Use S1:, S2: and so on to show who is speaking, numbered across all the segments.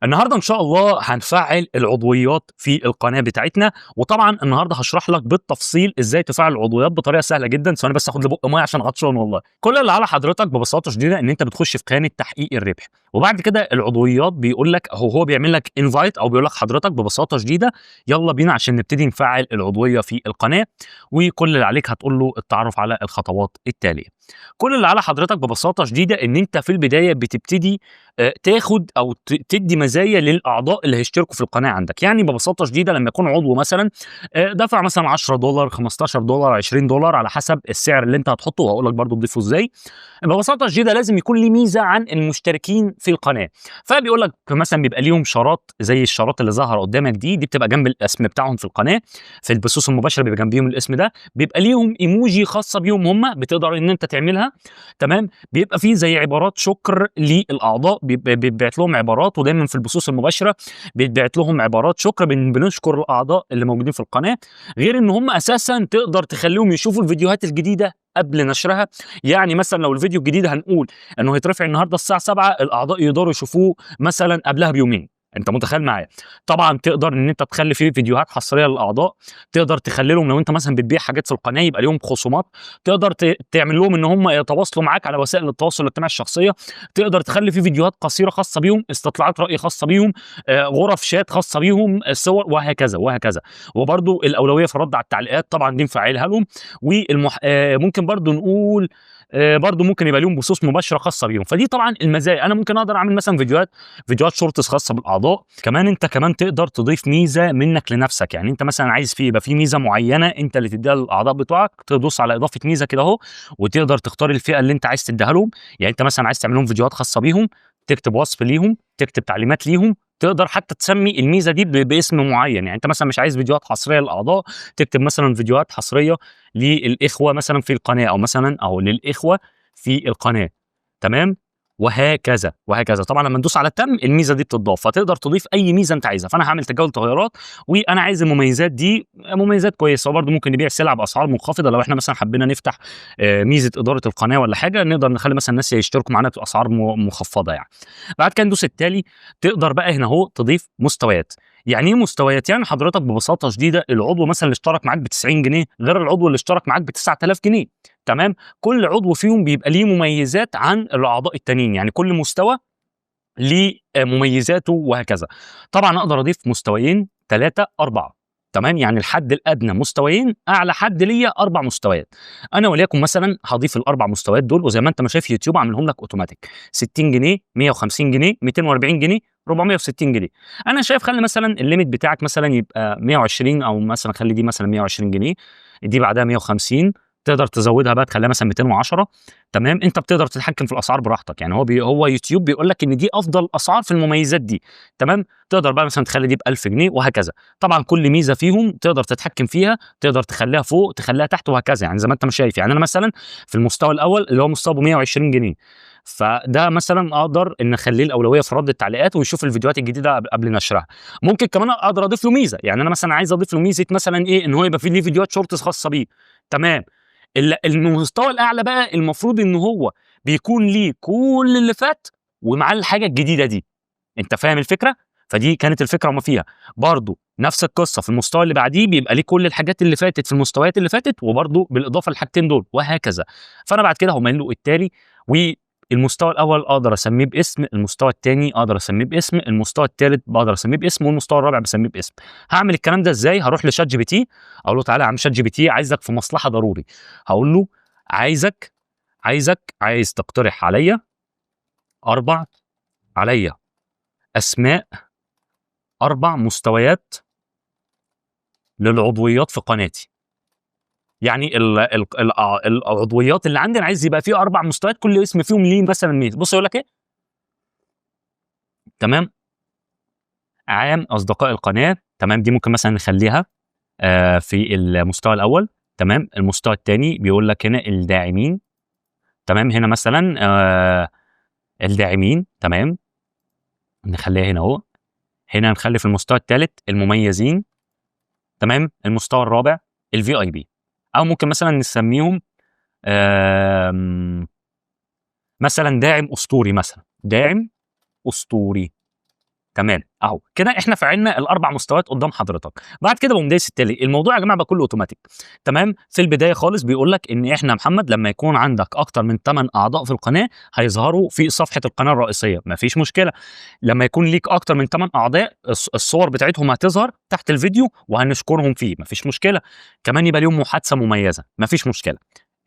S1: النهارده ان شاء الله هنفعل العضويات في القناة بتاعتنا، وطبعا النهارده هشرح لك بالتفصيل ازاي تفعل العضويات بطريقة سهلة جدا. ثواني بس اخد لي بق مية عشان عطشان والله. كل اللي على حضرتك ببساطة شديدة ان انت بتخش في خانه تحقيق الربح، وبعد كده العضويات بيقول لك هو بيعمل لك invite او بيقول لك حضرتك ببساطة شديدة يلا بينا عشان نبتدي نفعل العضوية في القناه، وكل اللي عليك هتقول له التعرف على الخطوات التالية. كل اللي على حضرتك ببساطة شديدة ان انت في البداية بتبتدي تاخد او تدي مزايا للاعضاء اللي هيشتركوا في القناة عندك. يعني ببساطة شديدة لما يكون عضو مثلا دفع مثلا $10 $15 $20 على حسب السعر اللي انت هتحطه، وهقول لك برضو تضيفه ازاي. ببساطة شديدة لازم يكون ليه ميزة عن المشتركين في القناة، فبيقول لك مثلا بيبقى ليهم شارات زي الشارات اللي ظاهره قدامك دي بتبقى جنب الاسم بتاعهم في القناة، في البثوث المباشرة بيبقى جنبيهم الاسم ده، بيبقى ليهم ايموجي خاصة بيهم هم بتقدر ان انت تعملها. تمام، بيبقى فيه زي عبارات شكر للاعضاء، بيتبعت لهم عبارات، ودايما في البثوث المباشرة بيتبعت لهم عبارات شكر، بنشكر الاعضاء اللي موجودين في القناة. غير ان هم اساسا تقدر تخليهم يشوفوا الفيديوهات الجديدة قبل نشرها. يعني مثلا لو الفيديو الجديد هنقول انه هيترفع النهارده الساعة 7، الاعضاء يقدروا يشوفوه مثلا قبلها بيومين. انت متخيل معايا؟ طبعا تقدر ان انت تخلي فيه فيديوهات حصرية للاعضاء، تقدر تخلي لهم لو انت مثلا بتبيع حاجات في القناة يبقى ليهم خصومات، تقدر تعمل لهم ان هم يتواصلوا معاك على وسائل التواصل الاجتماعي الشخصية، تقدر تخلي فيه فيديوهات قصيرة خاصة بيهم، استطلاعات راي خاصة بيهم، غرف شات خاصة بيهم، صور، وهكذا وهكذا. وبرده الاولوية في الرد على التعليقات طبعا دي مفعلها لهم. ممكن برده نقول برضو ممكن يبقى لهم بثوث مباشرة خاصة بيهم. فدي طبعا المزايا. انا ممكن اقدر اعمل مثلا فيديوهات shorts خاصة بالاعضاء. كمان انت كمان تقدر تضيف ميزة منك لنفسك. يعني انت مثلا عايز فيه يبقى في ميزة معينة انت اللي تديها للاعضاء بتوعك، تدوس على اضافه ميزة كده اهو، وتقدر تختار الفئة اللي انت عايز تديها لهم. يعني انت مثلا عايز تعمل لهم فيديوهات خاصة بيهم، تكتب وصف ليهم، تكتب تعليمات ليهم، تقدر حتى تسمي الميزة دي باسم معين. يعني انت مثلا مش عايز فيديوهات حصرية للاعضاء، تكتب مثلا فيديوهات حصرية للاخوة مثلا في القناة، او مثلا او للاخوة في القناة. تمام، وهكذا وهكذا. طبعا لما ندوس على تم الميزة دي بتضاف، فتقدر تضيف اي ميزة انت عايزها. فانا هعمل تجاهل تغيرات، وانا عايز المميزات دي مميزات كويسة. وبرده ممكن نبيع سلع باسعار منخفضة لو احنا مثلا حبينا نفتح ميزة ادارة القناة ولا حاجة، نقدر نخلي مثلا الناس يشتركوا معانا باسعار مخفضة يعني. بعد كده ندوس التالي. تقدر بقى هنا اهو تضيف مستويات. يعني ايه مستويات؟ يعني حضرتك ببساطة شديدة العضو مثلا اللي اشترك معاك ب 90 جنيه غير العضو اللي اشترك معاك ب 9000 جنيه. تمام، كل عضو فيهم بيبقى ليه مميزات عن الاعضاء التانيين، يعني كل مستوى ليه مميزاته وهكذا. طبعا اقدر اضيف مستويين، 3، 4. تمام، يعني الحد الادنى مستويين، اعلى حد ليا 4 مستويات. انا وليكن مثلا هضيف ال4 مستويات دول، وزي ما انت ما شايف يوتيوب عاملهم لك اوتوماتيك 60 جنيه، 150 جنيه، 240 جنيه، 460 جنيه. انا شايف خلي مثلا ال limit بتاعك مثلا يبقى 120، او مثلا خلي دي مثلا 120 جنيه، دي بعدها 150، تقدر تزودها بقى تخليها مثلا 210. تمام، انت بتقدر تتحكم في الاسعار براحتك. يعني هو يوتيوب بيقول لك ان دي افضل اسعار في المميزات دي. تمام، تقدر بقى مثلا تخلي دي ب 1000 جنيه وهكذا. طبعا كل ميزة فيهم تقدر تتحكم فيها، تقدر تخليها فوق تخليها تحت وهكذا، يعني زي ما انت مش شايف. يعني انا مثلا في المستوى الاول اللي هو مستوى ب 120 جنيه، فده مثلا اقدر ان اخليه الاولوية في رد التعليقات ويشوف الفيديوهات الجديدة قبل نشرها. ممكن كمان اقدر اضيف له ميزة. يعني انا مثلا عايز اضيف له ميزة مثلا ايه، ان هو يبقى في ليه فيديوهات shorts خاصة بيه. تمام، المستوى الاعلى بقى المفروض ان هو بيكون ليه كل اللي فات ومعاه الحاجة الجديدة دي. انت فاهم الفكرة؟ فدي كانت الفكرة وما فيها. برضو نفس القصة في المستوى اللي بعديه بيبقى ليه كل الحاجات اللي فاتت في المستويات اللي فاتت، وبرضو بالاضافة للحاجتين دول وهكذا. فانا بعد كده هقوم قايل له التالي. والمستوى الاول اقدر اسميه باسم، المستوى الثاني اقدر اسميه باسم، المستوى الثالث بقدر اسميه باسم، والمستوى الرابع بسميه باسم. هعمل الكلام ده ازاي؟ هروح ل ChatGPT، اقول له تعالى يا عم ChatGPT عايزك في مصلحة ضروري. هقول له عايزك عايزك عايز تقترح عليا 4 عليا اسماء 4 مستويات للعضويات في قناتي. يعني العضويات اللي عندي انا عايز يبقى فيه 4 مستويات، كل اسم فيهم ليه مثلا ميزة. بص يقول لك ايه. تمام، عام اصدقاء القناة. تمام، دي ممكن مثلا نخليها في المستوى الاول. تمام، المستوى الثاني بيقول لك هنا الداعمين. تمام، هنا مثلا الداعمين. تمام، نخليها هنا اهو. هنا نخلي في المستوى الثالث المميزين. تمام، المستوى الرابع ال VIP، او ممكن مثلا نسميهم مثلا داعم اسطوري، مثلا داعم اسطوري. تمام اهو كده احنا فعلنا الاربع مستويات قدام حضرتك. بعد كده بقوم دايس التالي. الموضوع يا جماعة بقى كله اوتوماتيك. تمام. في البداية خالص بيقول لك ان احنا محمد لما يكون عندك اكتر من 8 اعضاء في القناة هيظهروا في صفحة القناة الرئيسية، مفيش مشكلة. لما يكون ليك اكتر من 8 اعضاء الصور بتاعتهم هتظهر تحت الفيديو وهنشكرهم فيه، مفيش مشكلة. كمان يبقى ليهم محادثة مميزة، مفيش مشكلة.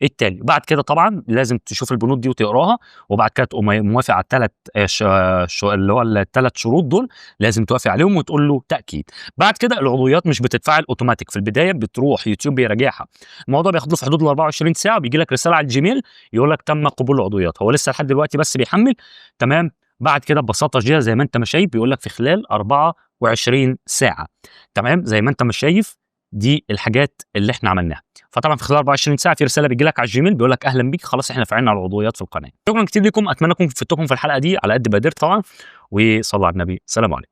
S1: التالي بعد كده طبعا لازم تشوف البنود دي وتقراها، وبعد كده تقوم موافق على الثلاث اللي هو الثلاث شروط دول، لازم توافق عليهم وتقول له تاكيد. بعد كده العضويات مش بتتفعل اوتوماتيك في البداية، بتروح يوتيوب بيراجعها، الموضوع بياخد له في حدود ال 24 ساعة، بيجي لك رسالة على الجيميل يقول لك تم قبول العضويات. هو لسه لحد دلوقتي بس بيحمل. تمام. بعد كده ببساطة شديدة زي ما انت ما شايف بيقول لك في خلال 24 ساعة. تمام. زي ما انت ما شايف دي الحاجات اللي احنا عملناها. فطبعا في خلال 24 ساعة في رسالة بتجي لك على الجيميل بيقول لك اهلا بيك، خلاص احنا فعلنا العضويات في القناة. شكرا كتير لكم، اتمنى اكون فدتكم في الحلقة دي على قد ما قدرت طبعا، وصلوا على النبي. سلام عليكم.